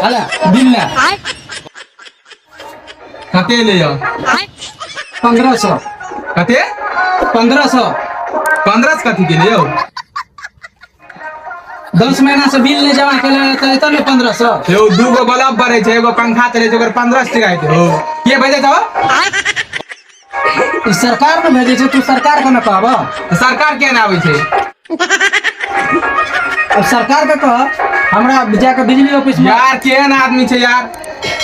हला बिल ला। कते ले यौ? 1500। कते? 1500। 15 से कथी के यौ? 10 महीना से बिल नहीं जमा केले तऽ एतऽ ने 1500। यौ दू गो बल्ब बरै छै, एगो पंखा चलै छै, ओकर 15 सए टका हेतै। हो के भेजै छौ? ई सरकार ने भेजै छै, तू सरकार के ने कहबह। तऽ सरकार किया नहि आबै छै? अब सरकार के कह, हमरा जाके बिजली ऑफिस में। यार केहन आदमी छै यार,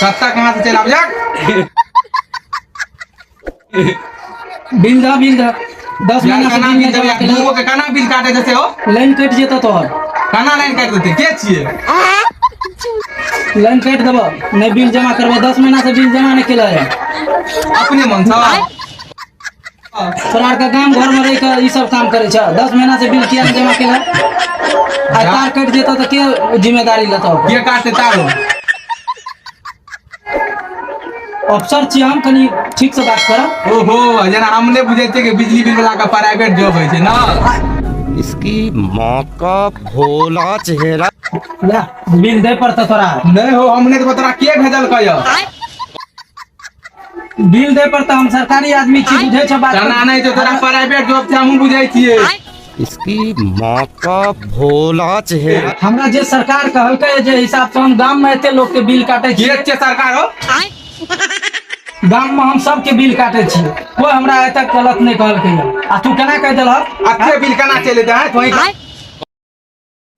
कतऽ कहाँ से चलि आबै जा। बिल दह, बिल दह। 10 यार महीना से केना बिल बिल नहीं देबै जमा यार? केले। दूगो के केना बिल काटे छै से हो? लाइन कटि जेतौ तोहर। केना लाइन काटि देतै? के छियै? लाइन काटि देबो, नहीं बिल जमा करबो। 10 महीना से बिल जमा नहीं केले है। अपने मन सँ तोरा आरके गाम घर में रहि के ई सब काम करे छ। 10 महीना से बिल किया नहीं जमा केले? आ तार कटि जेतौ तऽ के जिम्मेदारी लेतौ? के काटतै तारो? अफसर छी हम, कनी ठीक से बात करब। ओहो, जेना हम नहि बुझै छियै कि बिजली बिल वाला के प्राइवेट जॉब होइ छै ने। इसकी माँ का भोला चेहरा। ला बिल दे पड़तौ तोरा। नहि हो, हम नहि देबो तोरा। के भेजलकै यौ? बिल दे पड़तौ, हम सरकारी आदमी छी, बुझै छ बात? तना नहि छै, तोरा प्राइवेट जॉब छै, हमहूँ बुझै छियै। इसकी माँ का भोला चेहरा। हमरा जे सरकार कहलकै जे हिसाब से हम गाम में एते लोग के बिल काटे के छियै। छियै सरकार हो? गाम में हम सबके बिल काटे छियै, कोई हमरा आइ तक गलत नहि कहलकै आ तू केना कहि देलहक? अते बिल केना चलि एतै? हैं तोही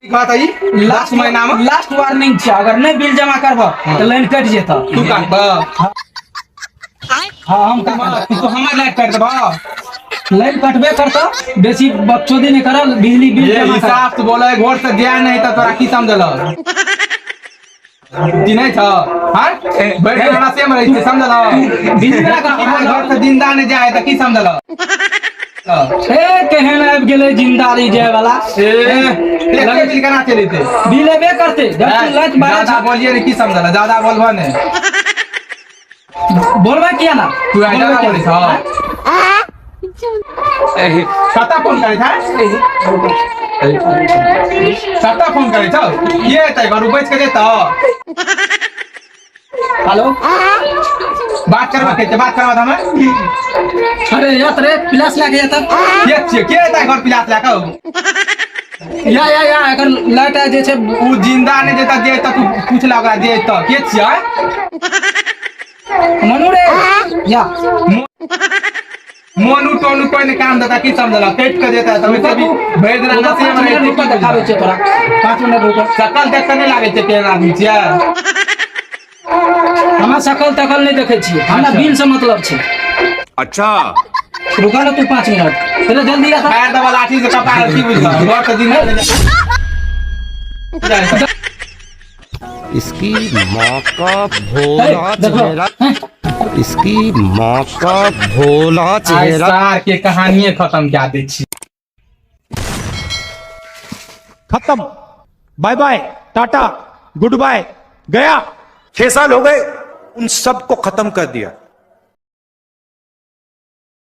कहत ई लास्ट महीना में। लास्ट वार्निंग छै, अगर नहि बिल जमा करबह तऽ लाइन कटि जेतह। तू काटबह? हाँ, हम काटब। तू हमर लाइट काटि देबह? लाइन कटबे करतह, बेसी बकचोदी नहि करल, बिजली बिल ये जमा कर। हिसाब से बोले, घर से जाय नहीं तो तोरा की समझल चिन्है छ? हाँ, बैठ के नशे में रहै छै, समझल? बिजली वाला के हमर घर से जिंदा नहीं जाए तऽ की समझल? ए केहन आबि गेलै जिंदारी जाय वाला। ए एते बिल केना चलेतै? बिल एबे करतै जब तू लाइट मारै ज्यादा छ। बोलिए ने, की समझल? ज्यादा बोलबह ने। बोलबै किया ना? तू आइ ज्यादा बोलबै बोलै किया? छ। कतऽ फोन करै छ? कतऽ फोन करै छौ? के एतै घर बचि के जेतौ? हेलो। बात करबा के छै? बात करबा तऽ हमे। अरे यत रे, पिलास लागे यत। के छियै? के एतै घर पिलास लए कऽ? या या या, एकर लाइट आ जे छै। उ जिंदा नहि जेतै, जे एतऽ तू पूछ ला ओकरा जे एतऽ के छियै। मनु रे, या। मोनू टोनू कोई नहि काम देता, की समझल? कटि के जेतै तऽ वैसे भी भरि दिना रुका, नशे 5 मे रहै मिनट छै, रुका, की देखाबै बुझलह? छियै तोरा। 5 मिनट रुका। शकल देख कऽ नहि लागै छै केहन आदमी छियै। हमरा शकल तकल नहि देखै छियै, हमरा अच्छा। बिल से मतलब छै। अच्छा। रुका ना तू 5 मिनट, चलो जल्दी आ। पैर दबा लाठी से कपार, की बुझलह? घर से जिंदा नहि जाय। इसकी माँ का भोला देखो। चेहरा। इसकी माँ का भोला आइ चेहरा। सार के कहानिये खत्म कए दै छी। खत्म, bye bye, tata, good bye, गया। 6 साल हो गए, उन सबको खत्म कर दिया।